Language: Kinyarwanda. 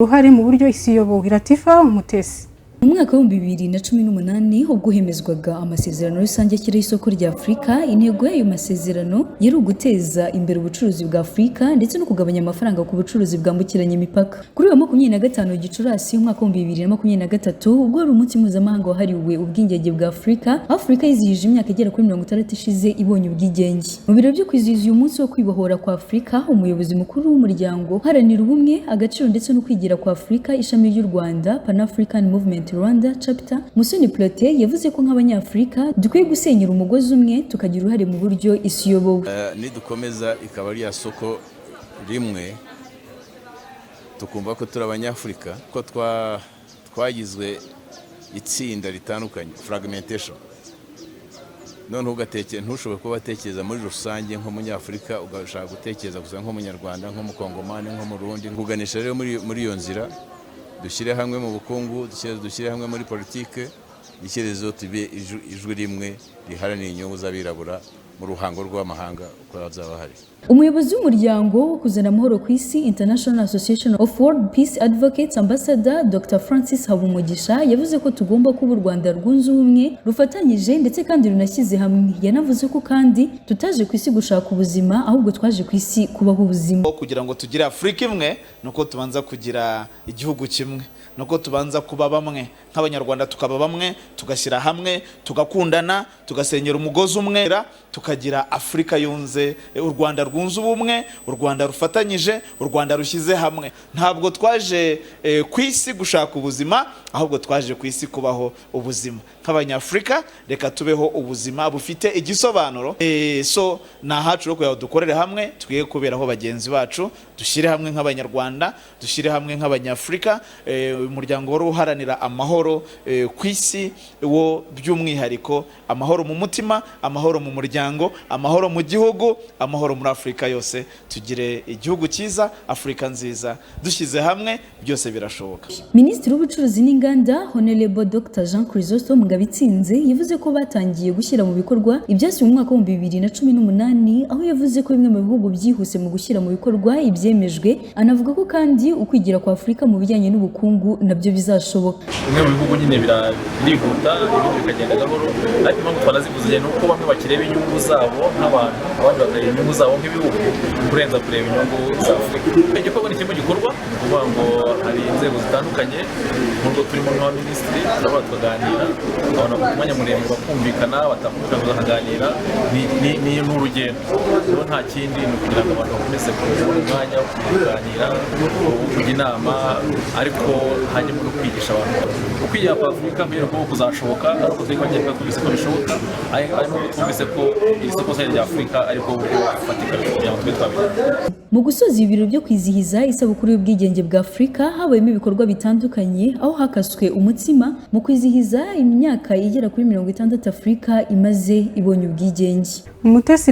Uruhare mu buryo isi iyobowe. Latifa Umutesi. Mu mwaka wa 2018, ubwo hemezwaga amasezerano rusange ashyiraho isoko rya Afurika, intego y'ayo masezerano yari uguteza imbere ubucuruzi bwa Afurika ndetse no kugabanya amafaranga ku bucuruzi bwambukiranya imipaka. Kuri uyu wa 25 Gicurasi umwaka wa 2023, ubwo wari umunsi mpuzamahanga wahariwe ubwigenge bwa Afurika, Afurika yizihije imyaka igera kuri 60 ishize ibonye ubwigenge. Mu birori byo kwizihiza uyu munsi wo kwibohora kwa Afurika, umuyobozi mukuru w'umuryango uharanira ubumwe, agaciro ndetse no kwigira kwa Afurika, ishami ry'u Rwanda, Pan African Movement Rwanda Chapter, Musoni Protais, yavuze ko nk'Abanyafurika dukwiye gusenyera umugozi umwe, tukagira uruhare mu buryo isi iyobowe. Nidukomeza ikaba ari soko rimwe, tukumva ko turi Abanyafurika, ko twagizwe itsinda ritandukanye, fragmentation, noneho ntushobore kuba watekereza muri rusange nk'Umunyafurika, ugashaka gutekereza gusa nk'Umunyarwanda, nk'Umukongomani, nk'Umurundi. Kuganisha rero muri iyo nzira, dushyire hamwe mu bukungu, dushyire hamwe muri politike, ishyirezo tube ijwi rimwe riharanira inyungu z'abirabura mu ruhango rw'amahanga uko hazaba hari. Umuyobozi w'umuryango wo kuzana amahoro ku isi, International Association of World Peace Advocates, Ambassador Dr Francis Habumugisha, yavuze ko tugomba kuba u Rwanda rwunze ubumwe, rufatanyije ndetse kandi runashyize hamwe. Yanavuze ko kandi tutaje ku isi gushaka ubuzima, ahubwo twaje ku isi kubaho ubuzima. Kugira ngo tugire Afurika imwe nuko tubanza kugira igihugu kimwe, nuko tubanza kuba bamwe nk'Abanyarwanda, tukaba bamwe, tugashyira hamwe, tugakundana, tugasenyera umugozi umwe, tukagira Afurika yunze, u Rwanda rwunze ubumwe, u Rwanda rufatanyije, u Rwanda rushyize hamwe. Ntabwo twaje ku isi gushaka ubuzima, ahubwo twaje ku isi kubaho ubuzima. Nk'Abanyafurika, reka tubeho ubuzima bufite igisobanuro. So ni ahacu rero kugira ngo dukorere hamwe, twige kuberaho bagenzi bacu, dushyire hamwe nk'Abanyarwanda, dushyire hamwe nk'Abanyafurika. Umuryango wari uharanira amahoro ku isi wo by'umwihariko amahoro mu mutima, amahoro mu muryango, amahoro mu gihugu, amahoro muri Afurika yose. Tugire igihugu cyiza, Afurika nziza. Dushyize hamwe byose birashoboka. Minisitiri w'Ubucuruzi n'Inganda, Honorable Dr Jean Chrysostome Ngabitsinze, yavuze ko batangiye gushyira mu bikorwa ibyasinywe mu mwaka wa 2018, aho yavuze ko bimwe mu bihugu byihuse mu gushyira mu bikorwa ibyemejwe. Anavuga ko kandi ukwigira kwa Afurika mu bijyanye n'ubukungu nabyo bizashoboka. Bimwe mu bihugu nyine birihuta, ibindi bikagenda gahoro, ariko impamvu twanazivuze ni uko bamwe bakireba inyungu zabo nk'abantu, abandi bakareba inyungu zabo nk'ibihugu kurenza kureba inyungu za Afurika. Igikorwa ni kimwe gikorwa, ni ukuvuga ngo hari inzego zitandukanye nk'urwo turimo nk'abaminisitiri, turabona tukaganira, abantu bafata umwanya muremure bakumvikana, batakumvikana bakaganira. Ni urugendo rero, nta kindi, ni ukugira ngo abantu bakomeze kubona umwanya wo kuganira, wo kujya inama, ariko hajyemo no kwigisha abantu ukwigira kwa Afurika mbere ko kuzashoboka ari uko turi kongera twumvise ko bishoboka, ariko twumvise ko iri soko rusange rya Afurika ariko buryo bufatika kugira ngo tube twabigeraho. Mu gusoza ibirori byo kwizihiza isabukuru y'ubwigenge bwa Afurika, habayemo ibikorwa bitandukanye, aho hakaswe umutsima mu kwizihiza imyaka igera kuri 60 Afurika imaze ibonye ubwigenge. Umutesi.